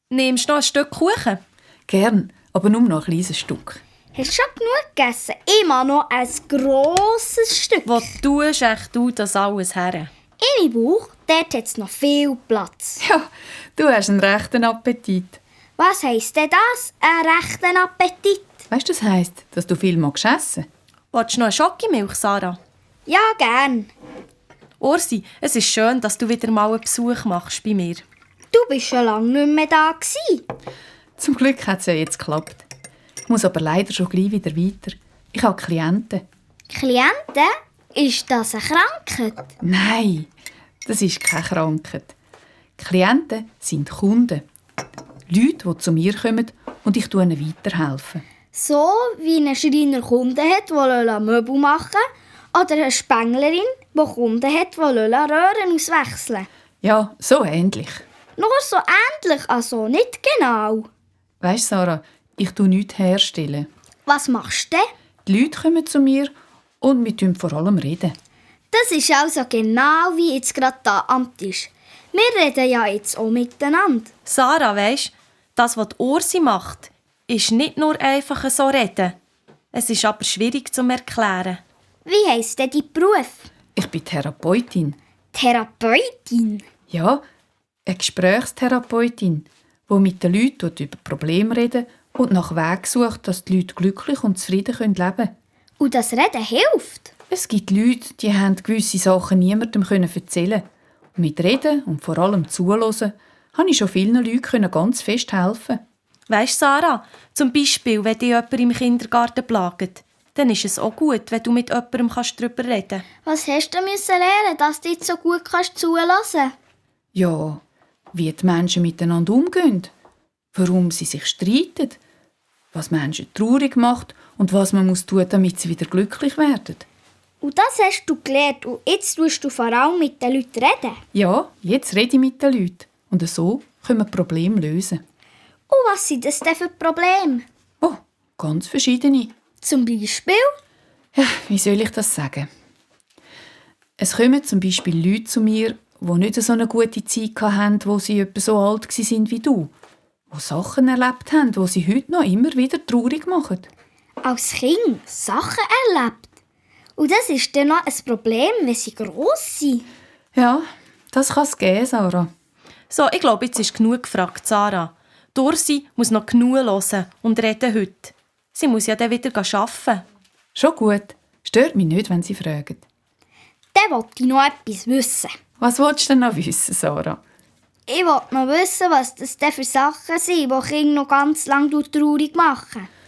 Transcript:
Nimmst du noch ein Stück Kuchen? Gern, aber nur noch ein kleines Stück. Hast du schon genug gegessen? Immer noch ein grosses Stück. Wo tust echt du das alles her? In meinem Bauch, dort hat es noch viel Platz. Ja, du hast einen rechten Appetit. Was heisst denn das, ein rechter Appetit? Weißt du, das heisst, dass du viel magst essen? Willst du noch eine Schokimilch, Sarah? Ja, gern. Ursi, es ist schön, dass du wieder mal einen Besuch machst bei mir. Du bist schon lange nicht mehr da gewesen. Zum Glück hat es ja jetzt geklappt. Ich muss aber leider schon gleich wieder weiter. Ich habe Klienten. Klienten? Ist das eine Krankheit? Nein, das ist keine Krankheit. Klienten sind Kunden. Leute, die zu mir kommen und ich ihnen weiterhelfen. So wie ein Schreiner Kunden hat, die Möbel machen lassen, oder eine Spenglerin, die Kunden hat, die Röhren auswechseln. Ja, so ähnlich. Nur so ähnlich, also nicht genau. Weisst du, Sarah, ich tue nichts herstellen. Was machst du denn? Die Leute kommen zu mir und wir reden vor allem reden. Das ist also genau wie jetzt gerade da am Tisch. Wir reden ja jetzt auch miteinander. Sarah, weisst, das, was die Ursi macht, ist nicht nur einfach so reden. Es ist aber schwierig zu erklären. Wie heisst denn dein Beruf? Ich bin Therapeutin. Therapeutin? Ja, eine Gesprächstherapeutin, die mit den Leuten über Probleme reden und nach Wegen sucht, dass die Leute glücklich und zufrieden leben können. Und das Reden hilft? Es gibt Leute, die haben gewisse Sachen niemandem erzählen können. Und mit Reden und vor allem Zuhören konnte ich schon vielen Leuten ganz fest helfen. Weisst, Sarah, zum Beispiel, wenn dich jemand im Kindergarten plagt, dann ist es auch gut, wenn du mit jemandem darüber reden kannst. Was hast du lernen, dass du jetzt so gut zuhören kannst? Ja, wie die Menschen miteinander umgehen, warum sie sich streiten, was Menschen traurig macht und was man tun muss, damit sie wieder glücklich werden. Und das hast du gelernt und jetzt tust du vor allem mit den Leuten reden. Ja, jetzt rede ich mit den Leuten und so können wir Probleme lösen. Und was sind das denn für Probleme? Oh, ganz verschiedene. Zum Beispiel? Ja, wie soll ich das sagen? Es kommen zum Beispiel Leute zu mir, die nicht so eine gute Zeit hatten, wo sie etwa so alt waren wie du. Die Sachen erlebt haben, die sie heute noch immer wieder traurig machen. Als Kind Sachen erlebt. Und das ist dann noch ein Problem, wenn sie gross sind. Ja, das kann es geben, Sarah. So, ich glaube, jetzt ist genug gefragt, Sarah. Ursi muss noch genug hören und reden heute. Sie muss ja dann wieder arbeiten. Schon gut. Stört mich nicht, wenn sie fragen. Dann wollte ich noch etwas wissen. Was willst du denn noch wissen, Sarah? Ich wollte noch wissen, was das denn für Sachen sind, die Kinder noch ganz lange traurig machen.